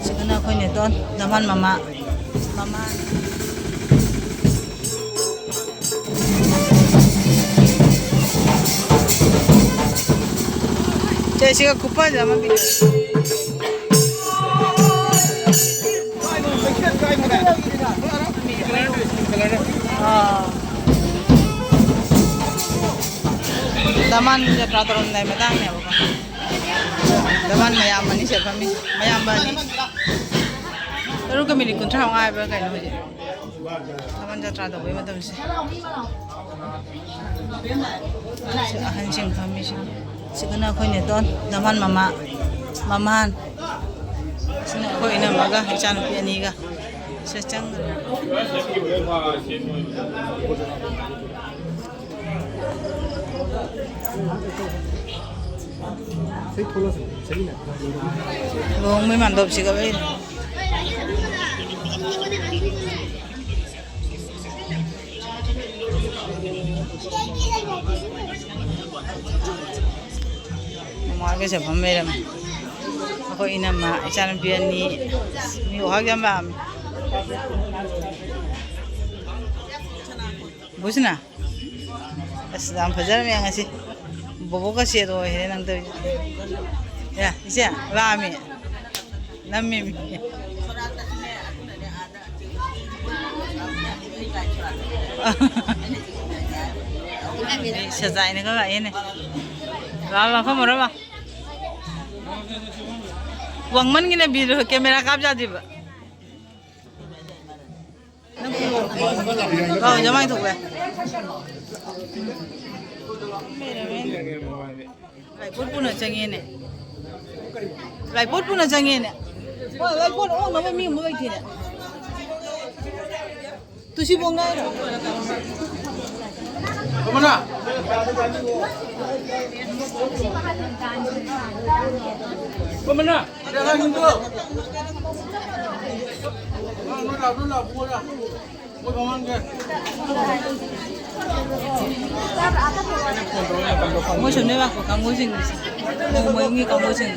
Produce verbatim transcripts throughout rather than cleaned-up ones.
ꯁꯤꯗꯅ ꯑꯩꯈꯣꯏ ꯅꯦꯇꯣꯟ, ꯗꯃꯥꯟ ꯃꯃꯥ, ꯃꯃꯥ꯫ ꯆꯦ, ꯁꯤꯒ ꯈꯨꯐꯖ ꯑꯃ ꯄꯤꯔꯛꯑꯣ꯫ ꯑꯥ꯫ ꯗꯃꯥꯟ ꯖꯇ꯭ꯔꯥ ꯇꯧꯔꯝꯗꯥꯏ ꯃꯇꯥꯡꯅꯦꯕꯀꯣ꯫ ꯗꯃꯥꯟ ꯃꯌꯥꯝ ꯑꯅꯤꯁꯦ ꯐꯝꯃꯤ꯫ ꯃꯌꯥꯝꯕ ꯑꯅꯤ꯫ ꯇꯔꯨꯛꯀ ꯃꯤꯅꯤꯠ ꯀꯨꯟꯊ꯭ꯔꯥ ꯃꯉꯥ ꯍꯥꯏꯕ꯭ꯔꯥ ꯀꯩꯅꯣ ꯍꯧꯖꯤꯛ꯫ ꯊꯥꯕꯜ ꯖꯇ꯭ꯔꯥ ꯇꯧꯕꯒꯤ ꯃꯇꯝꯁꯦ꯫ ꯁꯤ ꯑꯍꯟꯁꯤꯡ ꯐꯝꯃꯤꯁꯤ꯫ ꯁꯤꯒꯅ ꯑꯩꯈꯣꯏ ꯅꯦꯇꯣꯟ, ꯗꯃꯥꯟ ꯃꯃꯥ, ꯃꯃꯥꯟ꯫ ꯁꯤꯅ ꯑꯩꯈꯣꯏ ꯏꯅꯝꯃꯒ ꯏꯆꯥꯅꯨꯄꯤ ꯑꯅꯤꯒ꯫ ꯁꯤꯗ ꯆꯪꯗꯅ꯫ ꯂꯨꯍꯣꯡꯕꯩ ꯃꯥꯟꯗꯣꯞꯁꯤꯒ ꯂꯣꯏꯅ꯫ ꯃꯃꯥꯒꯁꯦ ꯐꯝ ꯂꯩꯔꯝꯃꯦ꯫ ꯑꯩꯈꯣꯏ ꯏꯅꯝꯃ, ꯏꯆꯥꯅꯨꯄꯤ ꯑꯅꯤ, ꯃꯤ ꯋꯥꯍꯥꯛ ꯌꯥꯝ ꯂꯥꯛꯑꯝꯃꯤ꯫ ꯕꯨꯁꯤꯅ? ꯑꯁ, ꯌꯥꯝ ꯐꯖꯔꯝꯃꯦ ꯉꯁꯤ꯫ ꯕꯣꯕꯣꯛꯀ ꯁꯦꯠ ꯑꯣꯏꯔꯦ ꯅꯪ ꯇꯧꯔꯤꯁꯦ꯫ ꯑꯦ, ꯏꯆꯦ, ꯂꯥꯛꯑꯝꯃꯤ꯫ ꯅꯝꯃꯤꯃꯤ꯫ ꯁꯖꯥꯏꯅꯒ ꯂꯥꯛꯑꯦꯅꯦ꯫ ꯂꯥꯛꯑꯣ, ꯂꯥꯛꯑꯣ, ꯐꯝꯃꯔꯣꯏ, ꯂꯥꯛꯑꯣ꯫ ꯋꯥꯡꯃꯟꯒꯤꯅ ꯕꯤꯗꯣ ꯀꯦꯃꯦꯔꯥ ꯀꯥꯞ ꯌꯥꯗꯦꯕ꯫ ꯑꯧ, ꯖꯃꯥꯏ ꯊꯣꯛꯂꯦ꯫ ꯂꯥꯏꯄꯣꯠ ꯄꯨꯅ ꯆꯪꯉꯦꯅꯦ꯫ ꯂꯥꯏꯄꯣꯠ ꯄꯨꯅ ꯆꯪꯉꯦꯅꯦ꯫ ꯍꯣꯏ, ꯂꯥꯏꯄꯣꯠ ꯑꯣꯛꯅꯕ ꯃꯤ ꯑꯃꯨꯛ ꯂꯩꯇꯦꯅꯦ꯫ ꯇꯨꯁꯤꯕꯣꯡ ꯅꯥꯏꯔꯣ? ꯀꯃꯅ? ꯀꯃꯅ? ꯅꯣꯏ ꯂꯥꯛꯑꯣ, ꯅꯣꯏ ꯂꯥꯛꯑꯣ, ꯄꯨꯔꯣ ꯂꯥꯛꯑꯣ꯫ ꯃꯣꯏ ꯁꯨꯝ ꯂꯩꯕꯥꯛꯄ ꯀꯥꯡꯕꯨꯁꯤꯡꯁꯦ, ꯅꯣꯡꯃ ꯌꯨꯝꯒꯤ ꯀꯥꯡꯕꯨꯁꯤꯡ꯫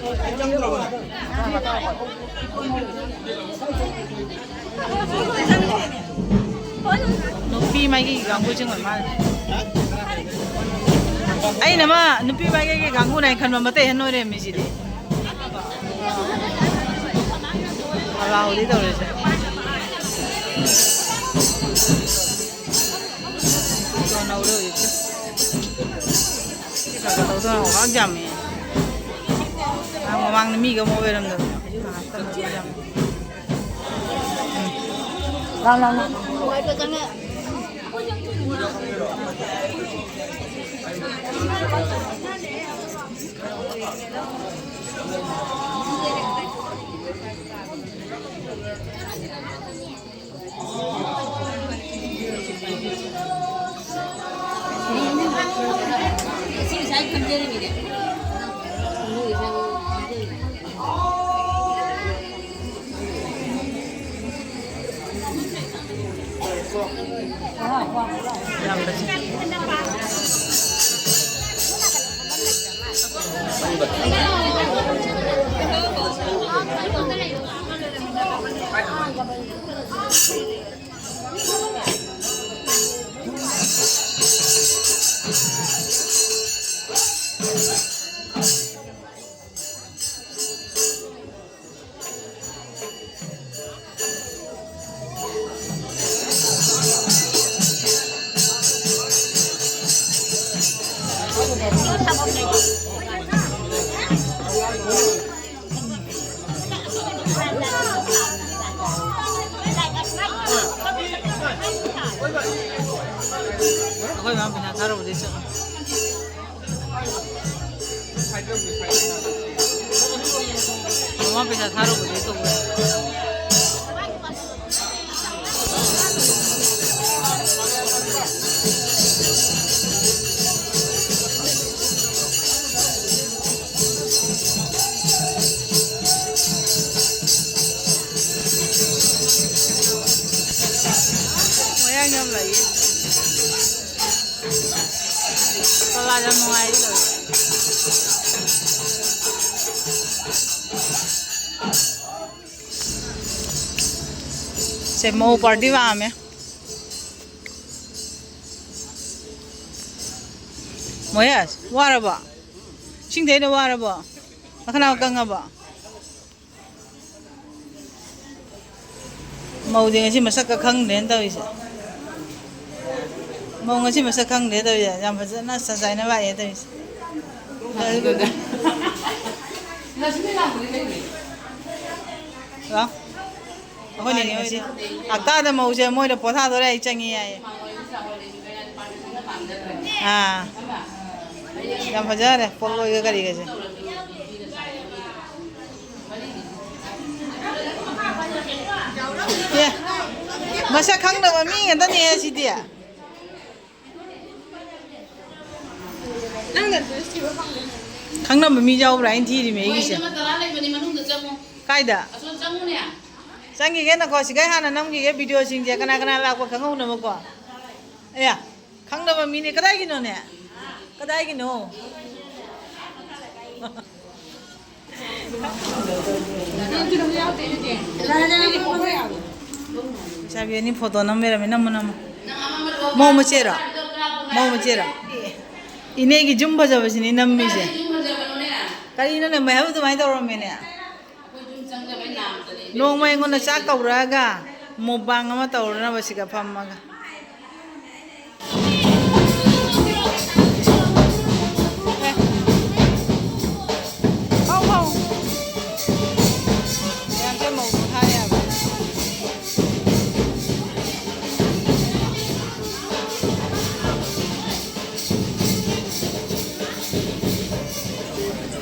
ꯅꯨꯄꯤ ꯃꯥꯏꯀꯩꯒꯤ ꯀꯥꯡꯕꯨꯁꯤꯡ ꯑꯣꯏ ꯃꯥꯜꯂꯦ꯫ ꯑꯩꯅ ꯑꯃ ꯅꯨꯄꯤ ꯃꯥꯏꯀꯩꯒꯤ ꯀꯥꯡꯕꯨꯅ ꯍꯥꯏꯅ ꯈꯟꯕ ꯃꯇꯩ ꯑꯍꯟ ꯑꯣꯏꯔꯦ ꯃꯤꯁꯤꯗꯤ꯫ ꯂꯥꯎꯗꯤ ꯇꯧꯔꯤꯁꯦ꯫ ꯇꯧꯅꯧꯔꯦ ꯍꯧꯖꯤꯛꯇꯤ꯫ ꯁꯤ ꯈꯔ ꯈꯔ ꯇꯧꯗꯅ ꯋꯥꯛ ꯌꯥꯝꯃꯦ꯫ ꯃꯃꯥꯡꯗ ꯃꯤꯒ ꯑꯃ ꯑꯣꯏꯔꯝꯗꯕꯅꯦ꯫ ꯍꯧꯖꯤꯛ ꯉꯥꯏꯍꯥꯛꯇꯪ ꯌꯥꯝꯃꯦ꯫ ꯂꯥꯎ, ꯂꯥꯎ, ꯂꯥꯎ꯫ ꯑꯩꯈꯣꯏ ꯃꯥ ꯄꯩꯁꯥ ꯊꯥꯔꯨꯕꯗꯩ ꯆꯠꯂꯣ꯫ ꯃꯃꯥ ꯄꯩꯁꯥ ꯊꯥꯔꯨꯕꯗꯩ ꯇꯧꯕ꯫ ꯌꯥꯝ ꯌꯥꯝ ꯂꯩꯌꯦ꯫ ꯀꯂꯥ ꯌꯥꯝ ꯅꯨꯡꯉꯥꯏ ꯇꯧꯋꯦ꯫ ꯁꯦ ꯃꯧ ꯄꯥꯔꯇꯤ ꯂꯥꯛꯑꯝꯃꯦ꯫ ꯃꯣꯌꯦꯁ, ꯋꯥꯔꯕꯣ? ꯏꯁꯤꯡ ꯊꯛꯏꯗꯣ ꯋꯥꯔꯕꯣ? ꯅꯈꯅꯥꯎ ꯀꯪꯉꯕꯣ? ꯃꯧꯗꯤ ꯉꯁꯤ ꯃꯁꯛꯀ ꯈꯪꯗ꯭ꯔꯦꯅ ꯇꯧꯔꯤꯁꯦ꯫ ꯃꯧ ꯉꯁꯤ ꯃꯁꯛ ꯈꯪꯗ꯭ꯔꯦ ꯇꯧꯔꯤꯁꯦ꯫ ꯌꯥꯝ ꯐꯖꯅ ꯁꯖꯥꯏꯅ ꯂꯥꯛꯑꯦ ꯇꯧꯔꯤꯁꯦ꯫ ꯍꯜꯂꯣ? ꯑꯩꯈꯣꯏ ꯅꯦꯅꯦ ꯍꯣꯏꯗꯤ ꯍꯞꯇꯥꯗ ꯃꯧꯁꯦ ꯃꯣꯏꯗ ꯄꯣꯊꯥꯗꯣꯔꯦ, ꯑꯩ ꯆꯪꯉꯤ ꯍꯥꯏꯌꯦ꯫ ꯑꯥ꯫ ꯌꯥꯝ ꯐꯖꯔꯦ, ꯄꯣꯠꯂꯣꯏꯒ ꯀꯔꯤꯒꯁꯦ꯫ ꯑꯦ, ꯃꯁꯛ ꯈꯪꯗꯕ ꯃꯤ ꯉꯥꯛꯇꯅꯦ ꯁꯤꯗꯤ꯫ ꯅꯪꯅ ꯑꯗꯨ ꯊꯤꯕ ꯐꯪꯗꯣꯏꯅꯦ꯫ ꯈꯪꯅꯕ ꯃꯤ ꯌꯥꯎꯕ꯭ꯔꯥ ꯍꯥꯏꯅ ꯊꯤꯔꯤꯃꯦ ꯑꯩꯒꯤꯁꯦ꯫ ꯃꯣꯏ ꯅꯝꯕꯔ ꯇꯔꯥ ꯂꯩꯕꯅꯤ, ꯃꯅꯨꯡꯗ ꯆꯪꯉꯣ꯫ ꯀꯥꯏꯗ? ꯑꯁꯣꯝ ꯆꯪꯉꯨꯅꯦ꯫ ꯆꯪꯈꯤꯒꯦ, ꯅꯀꯣ ꯁꯤꯒꯩ ꯍꯥꯟꯅ ꯅꯝꯈꯤꯒꯦ ꯚꯤꯗꯤꯑꯣꯁꯤꯡꯁꯦ, ꯀꯅꯥ ꯀꯅꯥ ꯂꯥꯛꯄ ꯈꯪꯍꯧꯅꯕꯀꯣ꯫ ꯑꯦ, ꯈꯪꯗꯕ ꯃꯤꯅꯦ꯫ ꯀꯗꯥꯏꯒꯤꯅꯣꯅꯦ? ꯀꯗꯥꯏꯒꯤꯅꯣ? ꯂꯩꯁꯥꯕꯤ ꯑꯅꯤ ꯐꯣꯇꯣ ꯅꯝ ꯂꯩꯔꯝꯃꯦ꯫ ꯅꯝꯃꯣ, ꯅꯝꯃꯣ꯫ ꯃꯧ ꯃꯆꯦꯔꯣ? ꯃꯧ ꯃꯆꯦꯔꯣ? ꯏꯅꯦꯒꯤ ꯌꯨꯝ ꯐꯖꯕꯁꯤꯅꯤ ꯅꯝꯃꯤꯁꯦ꯫ ꯀꯔꯤꯅꯣꯅꯦ, ꯃꯩꯍꯧ ꯑꯗꯨꯃꯥꯏꯅ ꯇꯧꯔꯝꯃꯦꯅꯦ꯫ ꯅꯣꯡꯃ ꯑꯩꯉꯣꯟꯗ ꯆꯥꯛ ꯀꯧꯔꯛꯑꯒ ꯃꯨꯛꯕꯥꯡ ꯑꯃ ꯇꯧꯔꯅꯕ ꯁꯤꯒ ꯐꯝꯃꯒ꯫ ꯑꯦ꯫ ꯐꯥꯎ, ꯐꯥꯎ꯫ ꯃꯌꯥꯝꯁꯦ ꯃꯧ ꯊꯥ ꯌꯥꯕ꯫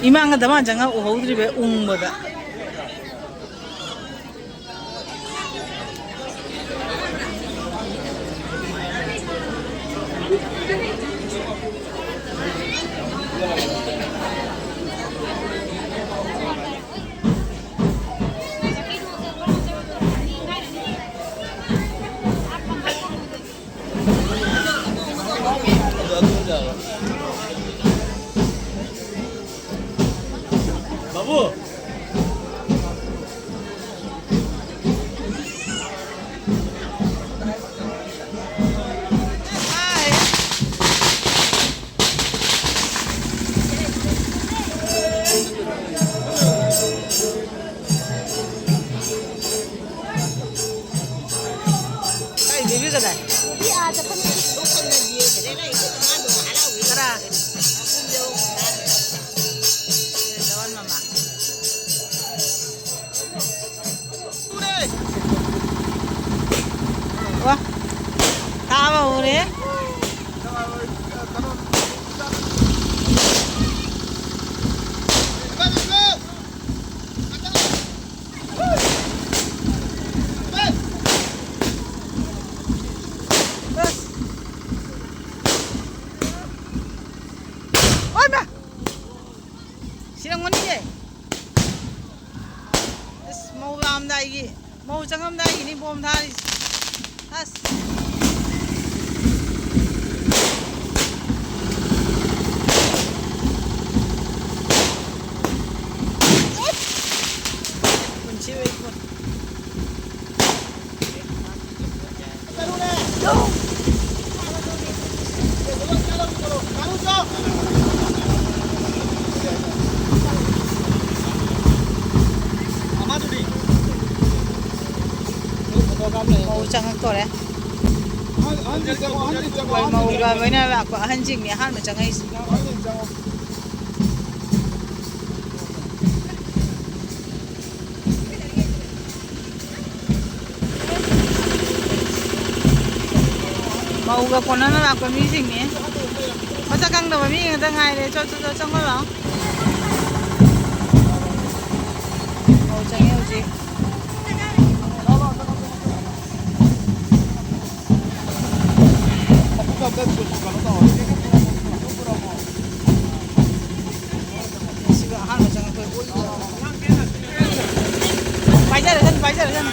ꯏꯃꯥꯡꯒ ꯗꯃꯥꯟ ꯆꯪꯉ ꯎꯍꯧꯗ꯭ꯔꯤꯕ ꯎꯪꯕꯗ꯫ ꯇꯔꯥ꯫ ꯗꯋꯥꯟ ꯃꯃꯥ꯫ ꯋꯥ꯫ ꯊꯥꯕ ꯍꯧꯔꯦ꯫ ꯑꯁ꯫ ꯑꯣꯏꯃꯥ! ꯁꯤꯔꯝꯒꯅꯤꯌꯦ꯫ ꯑꯁ, ꯃꯧ ꯂꯥꯛꯑꯝꯗꯥꯏꯒꯤ, ꯃꯧ ꯆꯪꯉꯝꯗꯥꯏꯒꯤꯅꯤ ꯕꯣꯝ ꯊꯥꯔꯤꯁꯦ꯫ ꯑꯁ꯫ ꯄꯨꯟꯁꯤ ꯑꯣꯏ ꯄꯣꯠ꯫ ꯃꯧ ꯆꯪꯉꯛꯇꯣꯔꯦ꯫ ꯑꯩꯈꯣꯏ ꯃꯧꯒ ꯂꯣꯏꯅ ꯂꯥꯛꯄ ꯑꯍꯟꯁꯤꯡꯅꯤ ꯑꯍꯥꯟꯕ ꯆꯪꯉꯛꯏꯁꯦ꯫ ꯃꯧꯒ ꯀꯣꯟꯅꯅ ꯂꯥꯛꯄ ꯃꯤꯁꯤꯡꯅꯤ꯫ ꯃꯁꯛ ꯈꯪꯗꯕ ꯃꯤ ꯉꯥꯛꯇ ꯉꯥꯏꯔꯦ꯫ ꯆꯣ, ꯆꯣ, ꯆꯣ, ꯆꯪꯉꯣ ꯂꯥꯛꯑꯣ꯫ ꯃꯧ ꯆꯪꯉꯦ ꯍꯧꯖꯤꯛ꯫ ꯁꯤꯒ ꯑꯍꯥꯟꯕ ꯆꯪꯉꯛꯄ꯫ ꯄꯥꯏꯖꯔꯁꯅꯨ, ꯄꯥꯏꯖꯔꯁꯅꯨ꯫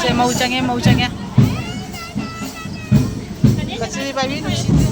ꯁꯦ, ꯃꯧ ꯆꯪꯉꯦ, ꯃꯧ ꯆꯪꯉꯦ꯫ ꯀꯆꯤꯜ ꯄꯥꯏꯕꯤ ꯅꯨꯡꯁꯤꯇꯦ꯫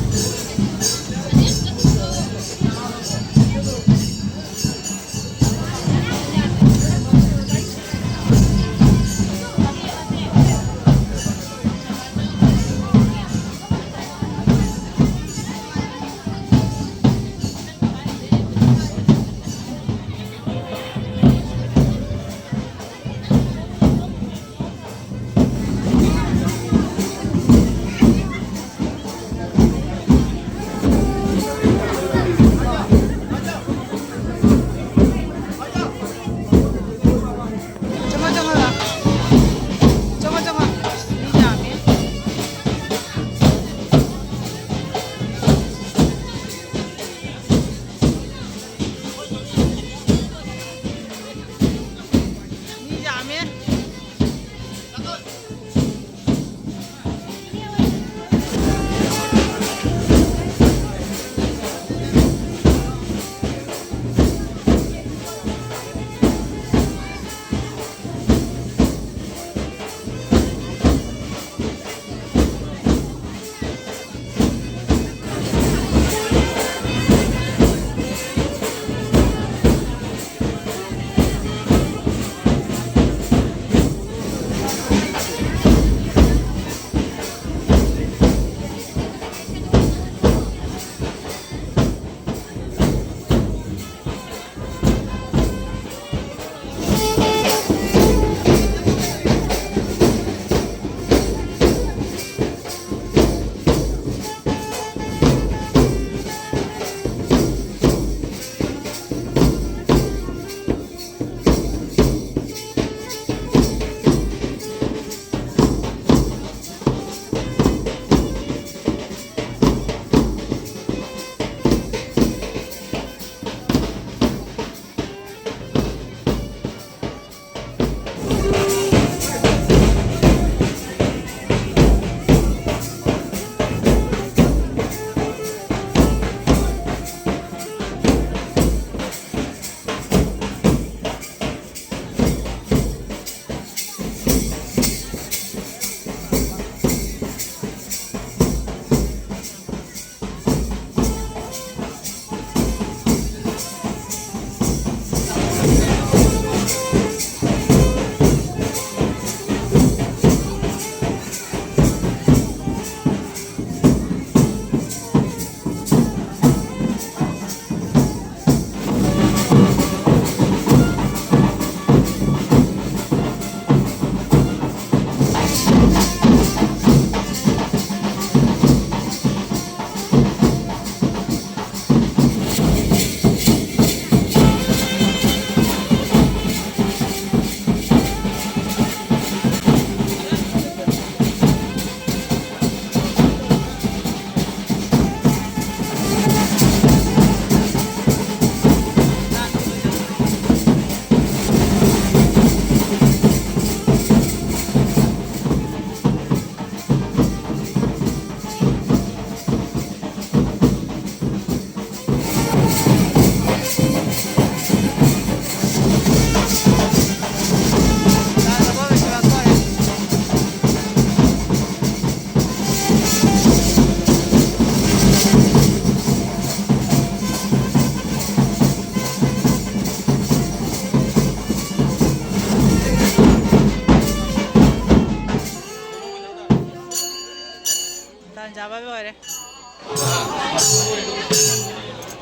ꯆꯥꯕ ꯂꯣꯏꯔꯦ꯫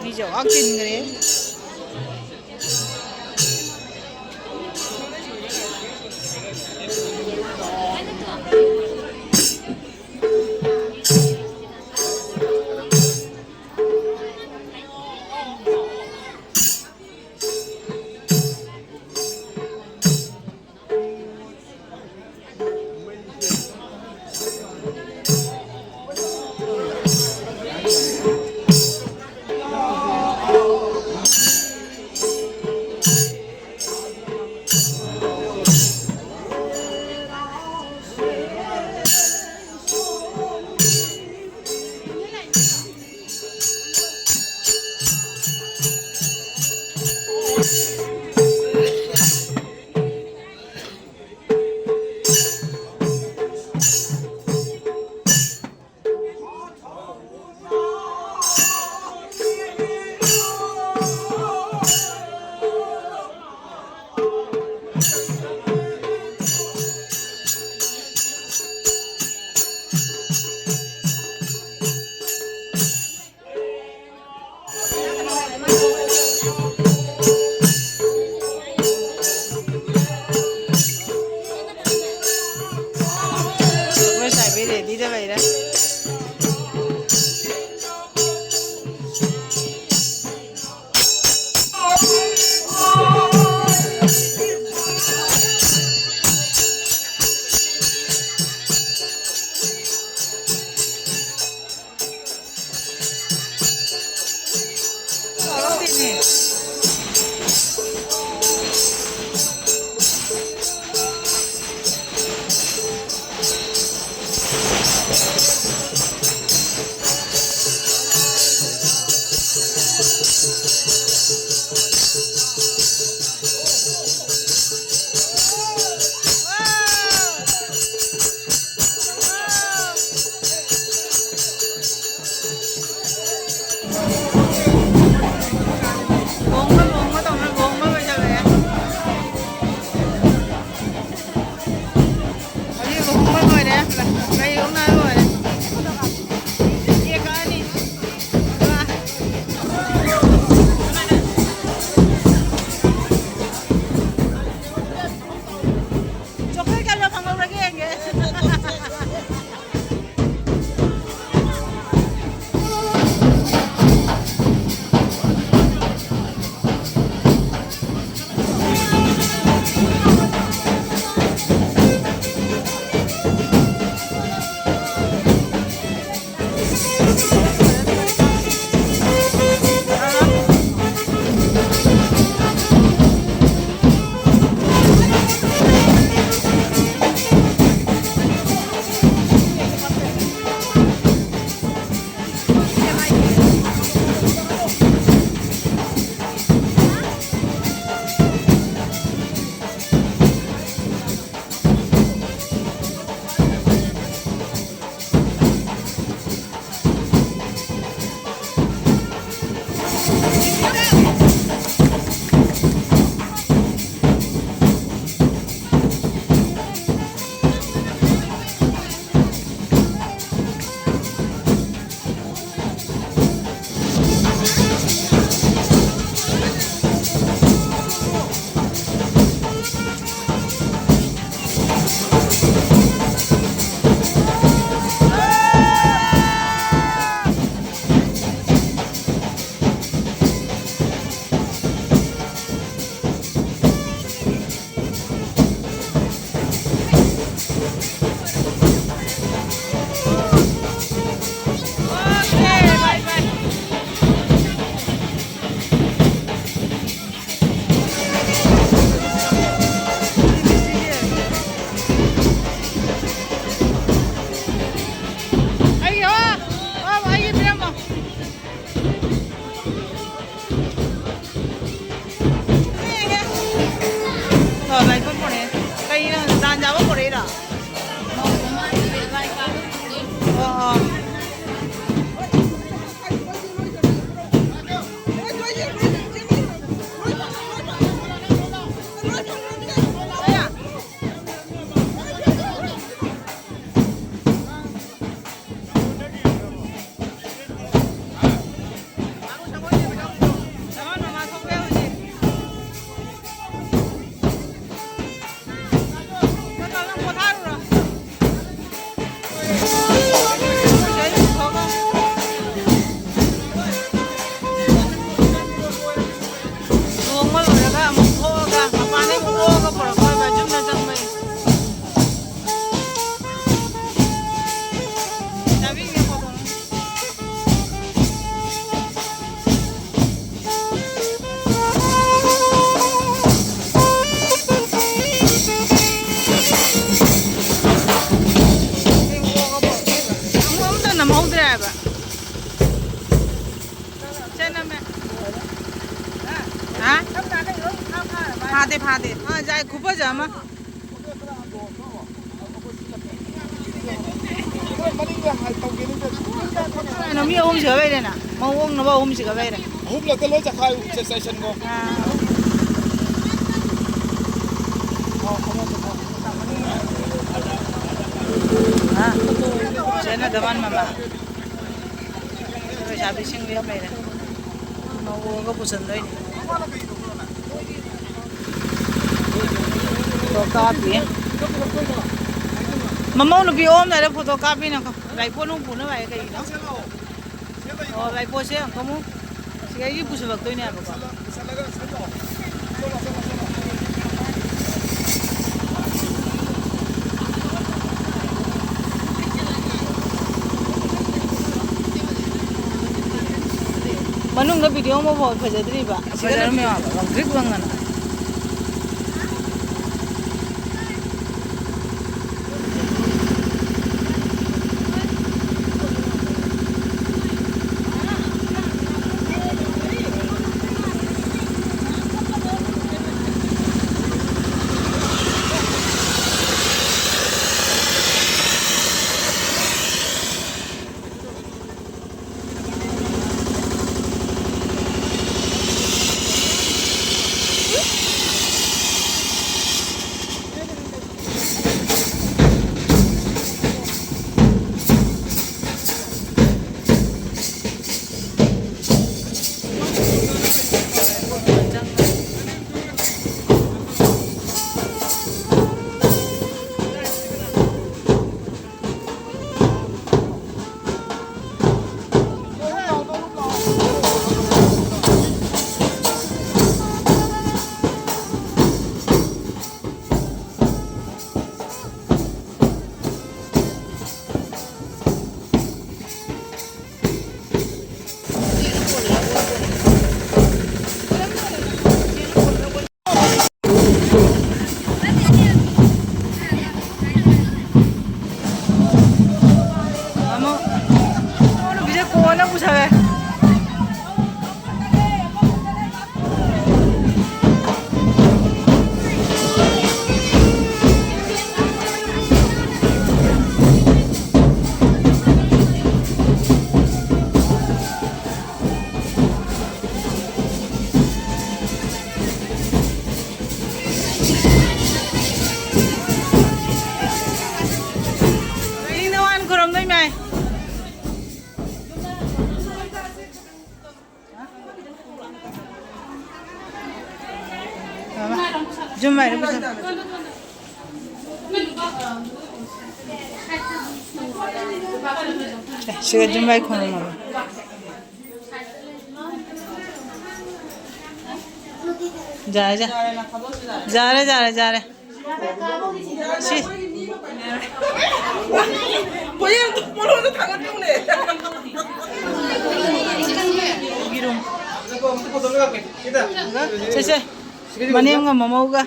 ꯃꯤꯁꯦ ꯋꯥꯛ ꯆꯤꯟꯈ꯭ꯔꯦ꯫ ꯑꯩꯈꯣꯏ ꯁꯥꯏꯕꯤ ꯔꯦꯗꯤꯗ ꯂꯩꯔꯦ꯫ ꯂꯨꯍꯣꯡꯕ ꯂꯣꯏꯁꯜꯂꯛꯑꯦ꯫ ꯍꯧꯖꯤꯛ ꯂꯨꯍꯣꯡꯕ ꯂꯣꯏꯔꯦ꯫ ꯂꯩ ꯂꯧꯅ ꯂꯣꯏꯔꯦ꯫ ꯐꯥꯗꯦ, ꯐꯥꯗꯦ꯫ ꯑꯥ, ꯌꯥꯏ, ꯈꯨꯐꯖ ꯑꯃ꯫ ꯃꯣꯏ ꯃꯅꯤꯡꯗ ꯍꯥꯏ ꯇꯧꯒꯦꯅ ꯆꯠ-, ꯀꯩꯅꯣ, ꯃꯤ ꯑꯍꯨꯝꯁꯤꯒ ꯂꯩꯔꯦꯅ꯫ ꯃꯧ ꯑꯣꯡꯅꯕ ꯑꯍꯨꯝꯁꯤꯒ ꯂꯩꯔꯦ꯫ ꯑꯍꯨꯝꯂꯛꯇ ꯂꯣꯏ ꯆꯈꯥꯏ-, ꯆ-, ꯆꯥꯏꯁꯟꯈꯣ꯫ ꯑꯥ꯫ ꯑꯥ, ꯆꯦꯟꯅꯗꯕ ꯃꯥꯟ ꯃꯃꯥ꯫ ꯂꯩꯁꯥꯕꯤꯁꯤꯡ ꯂꯦꯞ ꯂꯩꯔꯦ꯫ ꯃꯧ ꯑꯣꯡꯉꯒ ꯄꯨꯁꯟꯗꯣꯏꯅꯤ꯫ ꯐꯣꯇꯣ ꯀꯥꯞꯄꯤ꯫ ꯃꯃꯧ ꯅꯨꯄꯤ ꯑꯣꯝꯗꯥꯏꯗ ꯐꯣꯇꯣ ꯀꯥꯞꯄꯤꯅꯀꯣ꯫ ꯂꯥꯏꯄꯣꯠ ꯅꯨꯡ ꯄꯨꯅꯕ ꯍꯥꯏ ꯀꯩꯒꯤꯅꯣ? ꯑꯣ, ꯂꯥꯏꯄꯣꯠꯁꯦ ꯑꯃꯨꯛꯀ ꯑꯃꯨꯛ ꯁꯤꯗꯒꯤ ꯄꯨꯁꯤꯜꯂꯛꯇꯣꯏꯅꯦꯕꯀꯣ꯫ ꯃꯅꯨꯡꯗ ꯚꯤꯗꯤꯑꯣ ꯑꯃꯐꯥꯎ ꯐꯖꯗ꯭ꯔꯤꯕ꯫ ꯐꯖꯔꯝꯃꯦ, ꯂꯪꯇ꯭ꯔꯤꯛ ꯂꯪꯉꯅ꯫ ꯁꯤꯒ ꯖꯨꯝꯕꯥꯏ ꯈꯣꯡ ꯑꯃ꯫ ꯌꯥꯔꯦ, ꯌꯥꯔꯦ꯫ ꯌꯥꯔꯦ, ꯌꯥꯔꯦ, ꯌꯥꯔꯦ꯫ ꯁꯤ꯫ ꯄꯣꯌꯦꯡꯗꯣ ꯄꯣꯂꯣꯗ ꯊꯥꯡꯒꯠꯄꯤꯌꯨꯅꯦ꯫ ꯌꯦꯔꯨꯝ꯫ ꯁꯦ, ꯁꯦ꯫ ꯃꯅꯦꯝꯒ ꯃꯃꯧꯒ꯫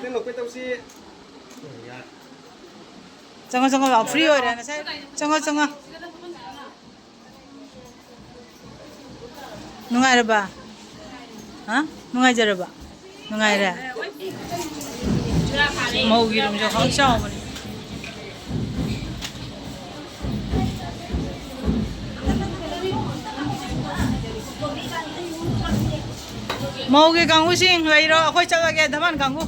ꯆꯪꯉꯣ, ꯆꯪꯉꯣ, ꯂꯥꯛꯑꯣ꯫ Free ꯑꯣꯏꯔꯦ ꯉꯁꯥꯏ꯫ ꯆꯪꯉꯣ, ꯆꯪꯉꯣ꯫ ꯅꯨꯡꯉꯥꯏꯔꯕ? ꯍꯥ? ꯅꯨꯡꯉꯥꯏꯖꯔꯕ? ꯅꯨꯡꯉꯥꯏꯔꯦ? ꯃꯧꯒꯤ ꯔꯨꯝꯁꯨ ꯈꯪ ꯆꯥꯎꯕꯅꯤ꯫ ꯃꯧꯒꯤ ꯀꯥꯡꯕꯨꯁꯤꯡ ꯂꯩꯔꯣ, ꯑꯩꯈꯣꯏ ꯆꯠꯂꯒꯦ, ꯙꯃꯥꯟ ꯀꯥꯡꯕꯨ꯫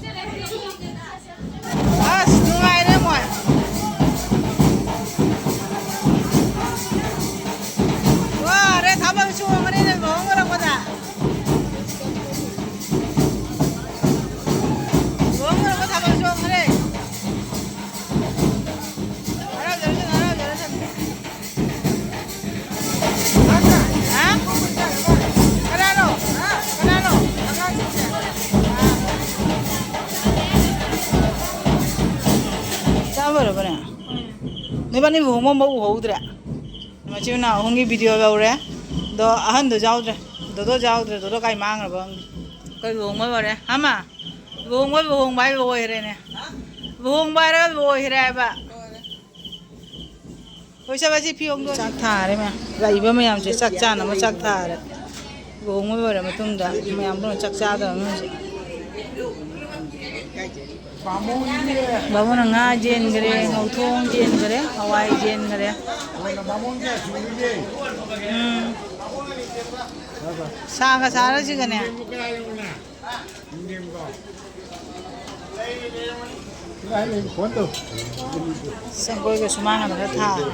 ꯑꯁ, ꯅꯨꯡꯉꯥꯏꯔꯦ ꯃꯣꯏ꯫ ꯋꯥꯔꯦ, ꯊꯥꯕꯜ ꯆꯣꯡꯉꯅꯤꯅꯦ ꯂꯨꯍꯣꯡꯉꯨꯔꯛꯄꯗ꯫ ꯂꯨꯍꯣꯡꯉꯨꯔꯛꯄ ꯊꯥꯕꯜ ꯆꯣꯡꯉꯅꯤ꯫ ꯍꯔꯥꯎꯖꯔꯁꯅꯨ, ꯍꯔꯥꯎꯖꯔꯁꯅꯨ꯫ ꯍꯥ? ꯀꯅꯥꯅꯣ? ꯀꯅꯥꯅꯣ? ꯆꯥ ꯂꯣꯏꯔꯕꯅꯦ? ꯅꯣꯏꯕꯥꯅꯤ ꯂꯨꯍꯣꯡꯕ ꯑꯃꯐꯥꯎ ꯎꯍꯧꯗ꯭ꯔꯦ꯫ ꯃꯆꯤꯟ ꯃꯅꯥꯎ ꯑꯍꯨꯝꯒꯤ video ꯂꯧꯔꯦ꯫ ꯑꯗꯣ ꯑꯍꯟꯗꯣ ꯌꯥꯎꯗ꯭ꯔꯦ꯫ ꯗꯣꯗꯣ ꯌꯥꯎꯗ꯭ꯔꯦ꯫ ꯗꯣꯗꯣ ꯀꯥꯏ ꯃꯥꯡꯈ꯭ꯔꯕ ꯈꯪꯗꯦ꯫ ꯑꯩꯈꯣꯏ ꯂꯨꯍꯣꯡꯕ ꯂꯣꯏꯔꯦ꯫ ꯍꯥ ꯃꯥ? ꯂꯨꯍꯣꯡꯕ, ꯂꯨꯍꯣꯡꯕ ꯍꯥꯏ ꯂꯣꯏꯔꯦꯅꯦ꯫ ꯂꯨꯍꯣꯡꯕ ꯍꯥꯏꯔꯒ ꯂꯣꯏꯈ꯭ꯔꯦ ꯍꯥꯏꯕ꯫ ꯂꯣꯏꯁꯜꯂꯁꯤ ꯐꯤ ꯍꯣꯡꯗꯣꯛꯑꯁꯤ꯫ ꯆꯥꯛ ꯊꯥꯔꯦ ꯃꯌꯥꯝ꯫ ꯂꯥꯛꯏꯕ ꯃꯌꯥꯝꯁꯦ ꯆꯥꯛ ꯆꯥꯅꯕ ꯆꯥꯛ ꯊꯥꯔꯦ꯫ ꯂꯨꯍꯣꯡꯕ ꯂꯣꯏꯔ ꯃꯇꯨꯡꯗ ꯃꯌꯥꯝ ꯄꯨꯟꯅ ꯆꯥꯛ ꯆꯥꯗꯧꯔꯕꯅꯤ ꯍꯧꯖꯤꯛ꯫ ꯕꯥꯃꯣꯟꯅ ꯉꯥ ꯌꯦꯟꯈ꯭ꯔꯦ, ꯉꯧꯊꯣꯡ ꯌꯦꯟꯈ꯭ꯔꯦ, ꯍꯋꯥꯏ ꯌꯦꯟꯈ꯭ꯔꯦ꯫ ꯎꯝ꯫ ꯁꯥꯒ ꯁꯥꯔꯁꯤꯒꯅꯦ꯫ ꯁꯪꯒꯣꯏꯒ ꯁꯨꯃꯥꯡꯒꯗ ꯈꯔ ꯊꯥꯔꯦ꯫